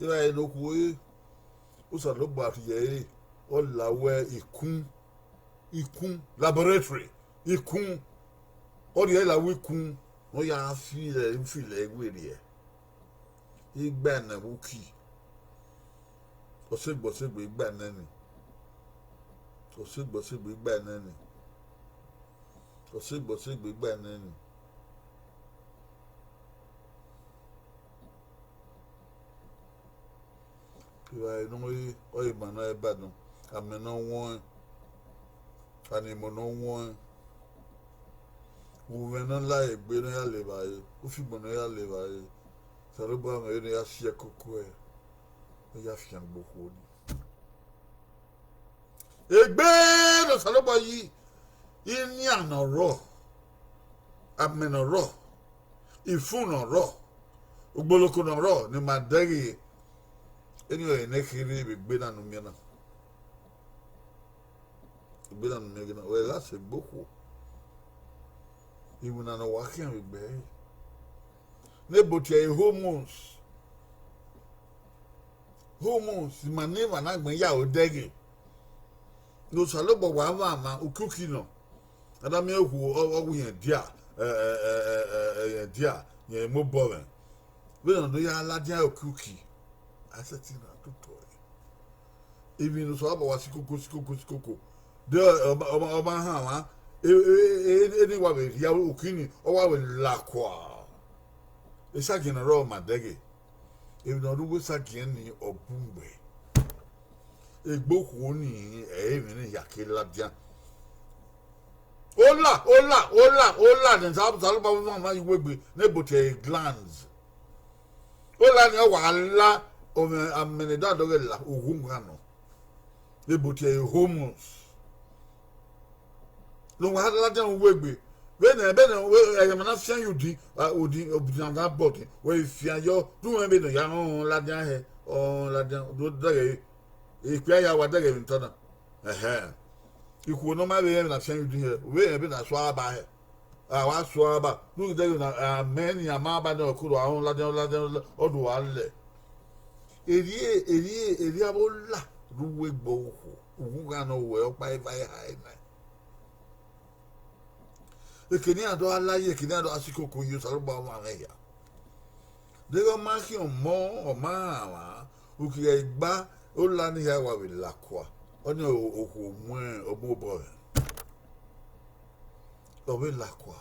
Evbare ne okhuo re, Osanobua rhie ẹre, ọ la wẹ ikun, ikun, laboratory, ikun, ọ rhie ẹre la wẹ ikun, ne ọ ya fi lẹ, fi lẹ werriẹ. Igba nẹ vbe uki, ọsẹgbe ọsẹgbe igba nẹ ni, ọsẹgbe ọsẹgbe igba nẹ ni, ọsẹgbe ọsẹgbe igba nẹ ni. Evbare ne ọ re, ọ re ima ne ọ ba nọ, amẹ ne ọ wọn, animọ ne ọ wọn, uvumwẹ ne ọ la egbe ne ọ ya le evbare, ufigbọn ne ọ ya le evbare, Osanobua mwẹ vbene ọ ya si ẹkoko ẹre, ọ ya fian gbe okhuo ni. Egbe ne Osanobua yi, inian ne ọ rrọọ, amẹ ne ọ rrọọ, ifun ne ọ rrọọ, ugboloko ne ọ rrọọ ne ima dẹghe, eni ọre ne kherhe vbe egbe na ne u miẹn na. Egbe na ne u miẹn ghe na, wẹ gha sẹ egbe okhuo, iwinna ne ọ wa khian vbe egbe ẹre. Ne Ebotiẹ Hormuz, Hormuz, ima ne emwa na gbẹn ya ro dẹghe, ne Osanobua wa mwamwa ukiuki nọ, a na miẹn okhuo ọ, ọ wẹ irẹn dia, ẹ, ẹ, irẹn dia, irẹn mu obọ mwẹ. Vbene ọ do ya ladian ukiuki, a sẹtin na totọ ẹre. Emwi ne Osanobua wa si koko, si koko, si koko. De ọ ma, ọ ma, ọ ma hanmwa, e, e, e, eni wa vbe rhie ukini, ọ wa vbe la kua. Esagiẹn ne ọ rrọọ ma dẹghe. Emwi ne ọ rre uwu esagiẹn ni ọ bu mẹ. Egbe okhuo ni, ẹ i re emwi ne ya ke ladian. Ola, ola, ola, ola ne Osanobua ma yi wegbe ne Ebotiẹ Glanz. Ola ni ọ wa la, ọmwẹ amẹ ne da dọghe la, ughunghun nọ. Ne Ebotiẹ Hormuz. Ne ọ wa ladian uwu egbe. Vbene, vbene, ẹghẹ ma na fian ye udin, a, udin, udin na bọ odin, wẹ fian yọ, du mwẹ vbene ọ ya rọnrọn ladian hẹ, ọ ladian, do dẹghe, ekpia ya wa dẹghe emwi ne ọ ta na. Ẹhẹn. Ikhuo ne ọ ma vbe rẹn vbe na fian ye udin hẹ, u vbe rẹn vbe na sua ba hẹ. A wa sua ba, ne u dẹghe na, amẹ ni a ma ba nẹ ọkọ a rọnrọn ladian, ladian, ọ do wa lẹ. Erriẹ, erriẹ, erriẹ avbe ola rre uwu egbe okhuo, ughughan ne ọ wẹ ọkpa eva eha ẹre na. Ekene iran do gha la ye, ekene iran do gha si koko ye, Osanobua ọmwa mwẹ hia. Deghẹ ọ ma khian ọmọ, ọ ma rhanmwa, u kegha gba ola ni hia wa vbe la kua, ọnii okhuo mu ọmọ obọ mwẹ. Ọ vbe la kua.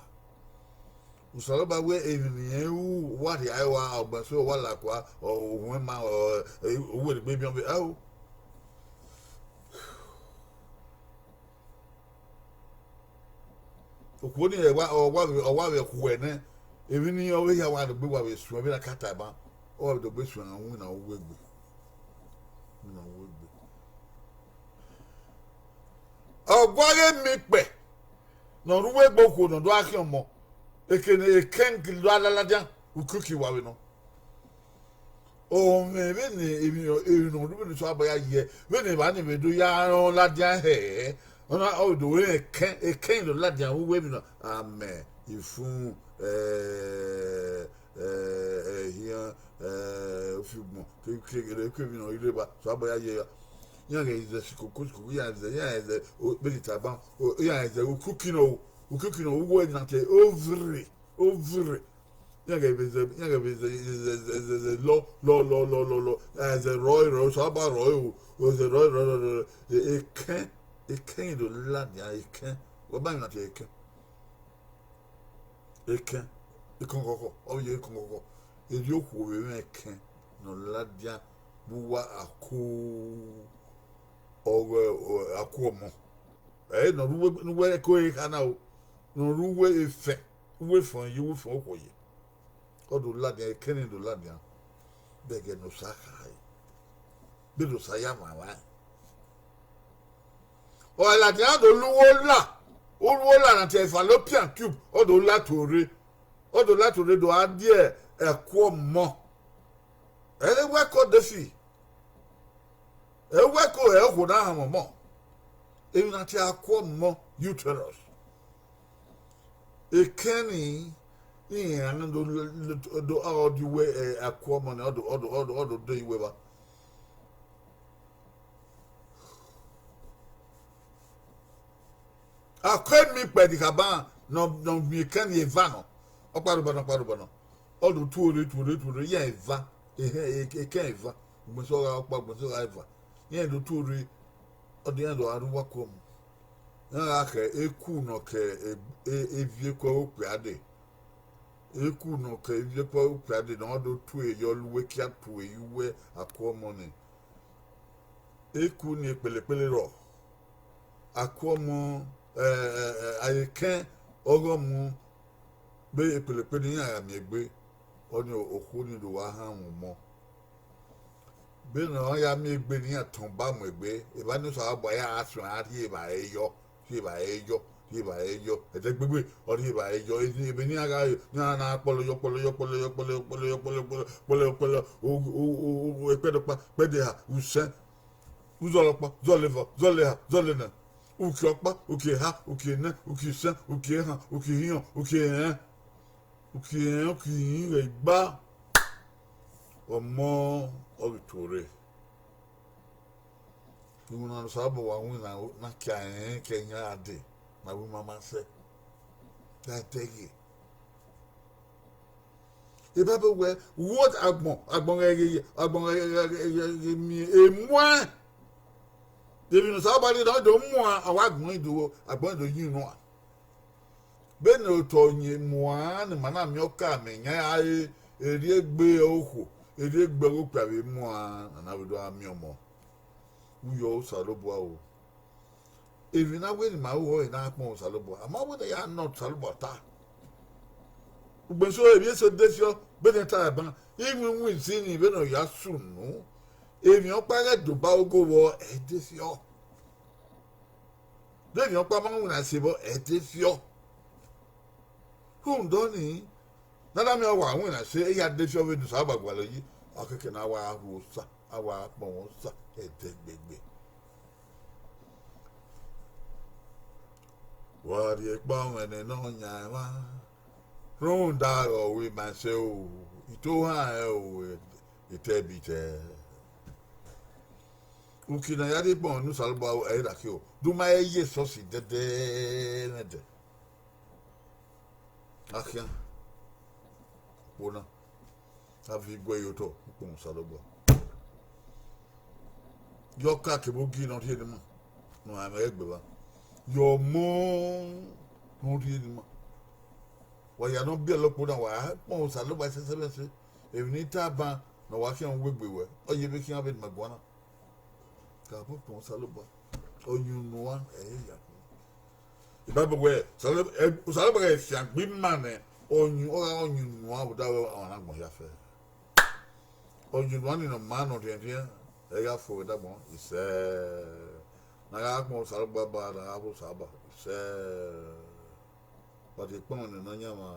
Osanobua wẹ emwi ne irẹn ru, wa rhia ẹre wa, ọgbẹn so wa la kua, ọ, ohuẹn ma, ọ, ẹ, uwẹ ne egbe biọn vbe aro. Okhuo ni ẹ wa, ọ wa vbe, ọ wa vbe khuẹ nẹ, emwi ni ọ vbe hia wa dogbe wa vbe suẹn vbe na ka ta ban, ọ wa vbe dogbe suẹn winna uwu egbe. Winna uwu egbe. Ọ gua ghe miẹn ikpẹ ne ọ rre uwu egbe okhuo ne ọ do gha khian ọmọ. Ekene ekẹn ghi la ladian, ukiuki wa vbe nọ. Ọ mwẹ vbene emwi, emwi ne ọ rre vbene Osanobua ya ye, vbene evba ni vbe do ya rẹn ladian hẹ, ọ na, ọ do rẹn ekẹn, ekẹn do ladian vbe uwu emwi nọ, amẹ, ifun, eh, eh, ehian, eh, ufigbọn, ke, ke, ke, ke emwi nọ rre evba, Osanobua ya ye ra. Iran ghẹ zẹ sikoko, sikoko, iran zẹ, iran zẹ, o, vbene I tama, o, iran zẹ ukiuki nọ, ukiuki nọ, uwu emwi na tie ovre, ovre. Iran ghẹ vbe zẹ, iran ghẹ vbe zẹ, zẹ, zẹ, zẹ, zẹ, lọ, lọ, lọ, lọ, lọ, lọ. Ẹ, zẹ rrọọ, rrọọ, Osanobua rrọọ, o, o, zẹ rrọọ, rrọọ, rrọọ, rrọọ. E, ekẹn, ekẹn do ladian, ekẹn. Wẹ ma emwi na tie ekẹn. Ekẹn, ekọnkọnkọ, ọ vbe ye ekọnkọnkọ. Erriọ okhuo vbe mwẹ ekẹn ne ọ ladian vbe uwu ako, ọghe, ọ, ako ọmọ. Ẹ, ne ọ rre uwu, ne uwu ẹko ehe kha na o, ne ọ rre uwu efẹn, uwu efẹn ye, uwu efẹn okhuo ye. Ọ do ladian, ekẹn ni do ladian, vbe ẹghẹ ne Osa khare, vbene Osa ya mwamwa ẹn. Ọ ladian, ọ do la uwu ola, uwu ola na tie fallopian tube, ọ do la tuorre, ọ do la tuorre do gha die ẹko ọmọ. Ẹ i wẹ ẹko de fi, ẹ i wẹ ẹko, ẹ okhuo na hanmwa ọmọ, emwi na tie ako ọmọ, uterus. Ekẹn ni, iran do, do, ọ di uwu, ẹ, ako ọmọ ni, ọ do, ọ do, ọ do, ọ do de uwu evba. Ako emi kpẹdẹ khama ne ọ, ne ọ miẹn ekẹn ni eva nọ, ọkpa rhobọ nọ, ọkpa rhobọ nọ, ọ do tuorre, tuorre, tuorre, iran eva, ehẹn, e-, ekẹn eva, ugbẹn sẹ ọ gha ọkpa, ugbẹn sẹ ọ gha eva, iran do tuorre, ọ de iran do gha rre uwu ako ọmọ. Iran gha khẹ eku ne ọ ke e-, e-, eviẹn eku ẹre okpia dee. Eku ne ọ ke eviẹn eku ẹre okpia dee ne ọ do tue yọ la uwu ekia tue ye uwu ako ọmọ ni. Eku ni ekpelekpele rrọọ. Ako ọmọ, ẹ, ẹ, ẹ, a i re ekẹn ọghe ọmọ, vbe ekpelekpele ne iran gha miẹn egbe, ọnii okhuo ni do wa hanmwa ọmọ. Vbene ọ ya miẹn egbe ne iran tọn ba mu egbe, evba ne Osanobua ya gha suẹn a rhie evbare yọ, rhie evbare yọ, rhie evbare yọ, ẹdẹgbegbe ọ rhie evbare yọ, ebe ne iran gha re, ne iran na kpọlọ yọ, kpọlọ yọ, kpọlọ yọ, kpọlọ yọ, kpọlọ yọ, kpọlọ yọ, kpọlọ yọ, kpọlọ yọ, o, o, o, o, ẹkpẹdọkpa, ẹkpẹdeha, usẹn, uzọlọkpa, uzọlevọ, uzọleha, uzọlena, uki ọkpa, uki eha, uki enẹ, uki isẹn, uki ehan, uki ihiọn, uki ẹrẹn, uki ẹrẹn, uki ihin ghẹ gba, ọmọ ọ ghi tuorre. Iwinna ne Osanobua wa winna na kia rẹn ke iran gha dee, ma wẹ ima ma sẹ, te a dẹghe. Bible wẹẹ, what agbọn, agbọn ghẹ ghe, agbọn ghẹ ghe, ghẹ ghe, ghẹ ghe miẹn emuẹn. Emwi ne Osanobua rhie ne ọ do muan, ọ wa gbẹn do, agbọn do yin nuan. Vbene otọ yin muan ne ima na miẹn ọka mẹ yan a re, erriegbe okhuo, erriegbe ọghe okpia vbe muan, a na vbe do gha miẹn ọmọ. Uyọ Osanobua o. Emwi ne a wẹ ne ima ru ọre ne a kpọnmwẹ Osanobua, a ma wẹ ne a ya nọ Osanobua ọta. Ugbẹn eso, emwi eso de fiọ, vbene I ta ẹban, iwinwin zini vbene ọ ya sunu, emwi ọkpa ghẹ doba ogo vbọ, ẹ de fiọ. De emwi ọkpa ma winna ẹse vbọ, ẹ de fiọ. Rhunmwuda ọnii, ne a na miẹn wa winna ẹse, iran de fiọ vbene Osanobua gualọ yi, ọ kẹkẹ ne a wa rho Osa, a wa kpọnmwẹ Osa ẹdẹgbegbe. Wa rhie ekpa ọmwẹ ne nọ yan emwa, rhunmwuda ọghe ima ẹse o, itohan rẹn o, etẹbitẹ. Uki ne a ya rhie ekpa ọmwẹ ne Osanobua ẹ i ra ke o, de u ma he ye esọsi dẹdẹ mwẹ dẹ. A khian, okhuo na, a viọ iguẹ ye otọ, u kpọnmwẹ Osanobua. Ye ọka kevbe ogi ne ọ rhie ne ima, ne uwa mwẹ egbe evba. Ye ọmọ ne ọ rhie ne ima. Wa ya ne ọ biẹlẹ okpo na, wa kpọnmwẹ Osanobua ẹsẹsẹmwẹsẹ. Emwi ne I tama ne ọ wa khian wegbe ruẹ, ọ ye vbe khian vbene ima guan na. Ka bu kpọnmwẹ Osanobua, ọ yin unu uan, ẹ i ya khin. Bible wẹẹ, Osanobua, ẹ, Osanobua ghẹ fiangbe ima nẹ, ọ yin, ọ gha, ọ yin unu uan vbe odaro ọmwa ne agbọn hia fẹ. Ọ yin unu uan ni ne ọ maa ne ọ rhiẹnrhiẹn, ẹ i gha fo vbe dagbọn, isẹ. Ne a gha kpọnmwẹ Osanobua ba, ne a gha rho Osa ba, isẹ. Wa te kpọnmwẹ ne Nọyaẹnmwa,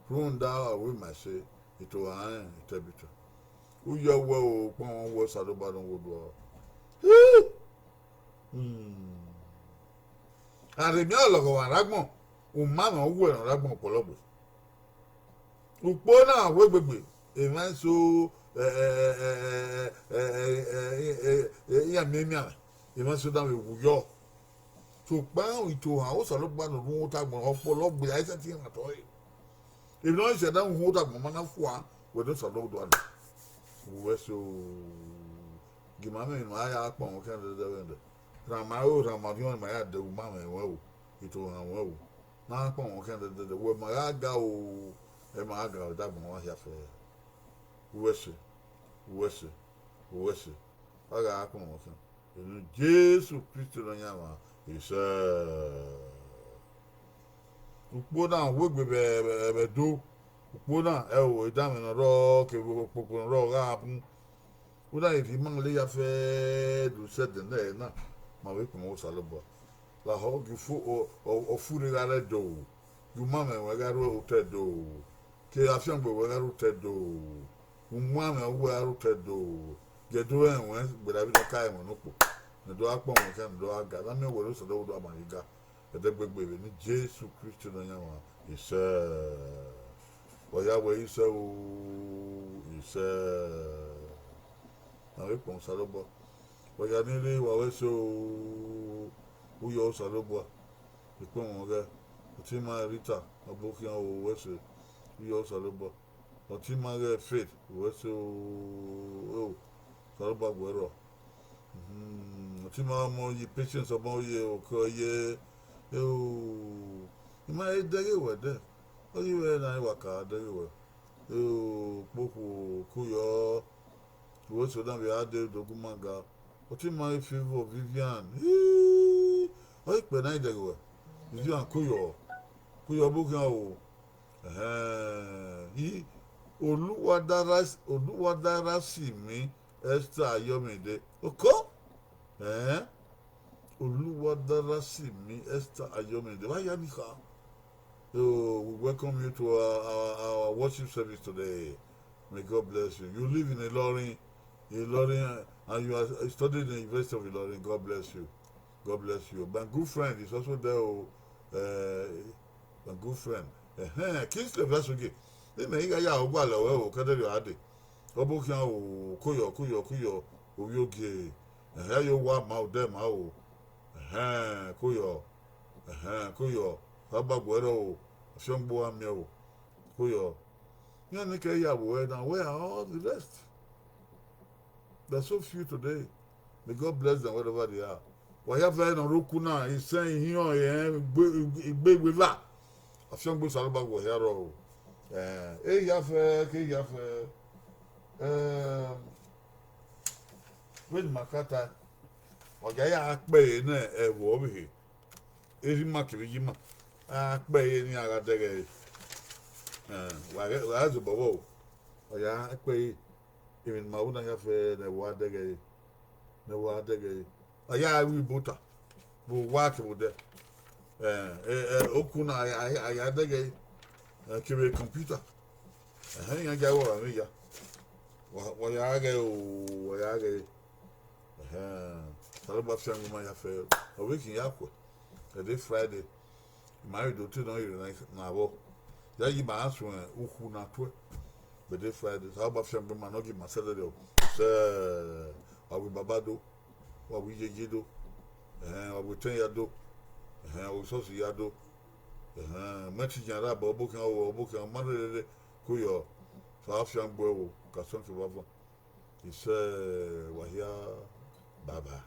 Rhunmwuda ọre ima ẹse, itohan rẹn Tẹbita. U yọ wẹ o, ukpọn mwẹ wẹ Osanobua ne ọ ghe odua. Aremia ọlọghọmwa rre agbọn, umamwẹ uwẹ ne ọ rre agbọn kpọlọgbe. Ukpo na wegbe gbe, emwa eso, iran miẹn emianmwẹ, emwa eso na vbe wu yọ. Sokpan itohan Osanobua ne ọ rhunmwuda agbọn, ọkpọlọgbe a i sẹtin rhan otọ ẹre. Emwi ne ọ sẹ na rhunmwuda agbọn ma na fua, wẹ ne Osanobua nọ. Uwẹ so, gie ima mwẹ emwi ne ima ya kpọnmwẹ khian dẹdẹ vbe ẹdẹ. Rhan ma ro, rhan ma orhiọn ne ima ya dẹ ru ma mwẹ ruẹ o, itohan ruẹ o. Ne a kpọnmwẹ khian dẹdẹ, wẹ ma gha ga o, ẹ ma gha ga vbe ẹdẹ agbọn mwa hia fẹẹrẹ. Uwẹ ẹse, uwẹ ẹse, uwẹ ẹse, a gha kpọnmwẹ khian. Eni Jesu Kristi Nọyaẹnmwa, isẹ. Ukpo na wegbe vbe, vbe, vbe Ẹdo. Ukpo na, ẹ o, edanmwẹ ne ọ rrọọ kevbe okpokpo ne ọ rrọọ gha bun. U na rhie ima lele ya fẹẹrẹ do sẹ ẹdẹ nẹ na, ma vbe kpọnmwẹ Osanobua. Lahọ gie ọfure gha rre Ẹdo, gie umamwẹ ruẹ gha rre otọ Ẹdo, ke afiangbe ruẹ gha rre otọ Ẹdo, umuamwẹ ruẹ gha rre otọ Ẹdo, gie Ẹdo rẹn ruẹ gberra vbene ọ ka ẹmwẹ ne okpo, ne Ẹdo gha kpọnmwẹ khian, ne Ẹdo gha ga, ne a miẹn wẹ ne Osanobua ma ghi ga. Ẹdẹgbegbe vbe eni Jesu Kristi Nọyaẹnmwa, isẹ. Wa ya wẹ isẹ o, isẹ. Ma vbe kpọnmwẹ Osanobua. Wa ya ni rre, wa wẹ ẹse o, u yọ Osanobua. Ikpọnmwẹ ọghẹ, ọtẹn ima Rita, ọbo khian o, wẹ ẹse, u yọ Osanobua. Ọtẹn ima ghẹ Faith, wẹ ẹse o, Osanobua gu ẹre rrọọ. Ọtẹn ima ọmọ ye Patience, ọmọ ye okọ ye, eo, ima i dẹghe wẹ dẹ, ọ ye mwẹ na wa ka dẹghe wẹ, eo, kpokhuo, kuyọ, wẹ ẹse na vbe a dẹ do gu ima ga. Ọtẹn ima i Favour Vivian, ọ i kpẹ na i dẹghe wẹ, Vivian kuyọ, kuyọ ọbo khian o. Ẹhẹn, i Oluwadarasimi Esther Ayọmide, oko, ẹhẹn, Oluwadarasimi Esther Ayọmide, vbe a ya ni kha. So we welcome you to our, our, our worship service today. May God bless you. You live in Ilorin, Ilorin, and you are studying in the University of Ilorin. God bless you. God bless you. My good friend is also there. Oh, uh, my good friend. Ẹhẹn, Kingsley Vẹsugi. Imẹ i gha ya ogualọ ẹre o, kẹdẹrriọ a dee. Ọbo khian o, kuyọ, kuyọ, kuyọ, ovbi ogie. Ẹhẹn, yo wa ma odẹ ma o. Ẹhẹn, kuyọ. Ẹhẹn, kuyọ. Osanobua gu ẹre rrọọ o, afiangbe a miẹn o. Kuyọ. Iran ni kẹ ya vbe ruẹ na, where are all the rest? There are so few today. May God bless them wherever they are. Wa ya vẹ ne ọ rre oku na, isẹn, ihiọn, ẹrẹn, igbe, igbe, igbe eva. Afiangbe Osanobua gu ẹre hia rrọọ o. Eh, ehia fẹ, ke ehia fẹ. Eh, vbene ima ka ta, ọ ya ya kpẹ ẹre ne ẹvbo ọvbehe. Erha ima kevbe iye ima, a kpẹ ẹre ne iran gha dẹghe ẹre. Eh, wa ghẹ, wa ghẹ zobọ vbọ o. Ọ ya kpẹ ẹre, emwi ne ima ru na hia fẹ ne ẹvbo a dẹghe ẹre, ne ẹvbo a dẹghe ẹre. A ya ru ibota vbe owa kevbe odẹ. Eh, eh, eh, oku na, a, a, a ya dẹghe ẹre, eh, kevbe computer. Ẹhẹn, iran gia ru ọmwa vbe ya. Wa, wa ya ghe o, wa ya ghe. Ẹhẹn, Osanobua fiangbe ima hia fẹ, ọ vbe khin ya khuẹ. Ẹdẹ Friday, ima ghi do te nọ rre na vbọ. Ya yi ima gha suẹn ukhu na tuẹ. Vbe ẹdẹ Friday, Osanobua fiangbe ima ne ọ gie ima sẹ ẹdẹdẹ o. Sẹ, wa vbe baba do, wa vbe iyeye do, ẹhẹn, wa vbe etẹn ya do, ẹhẹn, wa vbe isọsi ya do, ẹhẹn, mẹ te yan rre abọ, ọbo khian o, ọbo khian ma rherere, kuyọ, Osanobua fiangbe o, ka suẹn kevbe avan. Isẹ, wa hia, bye bye.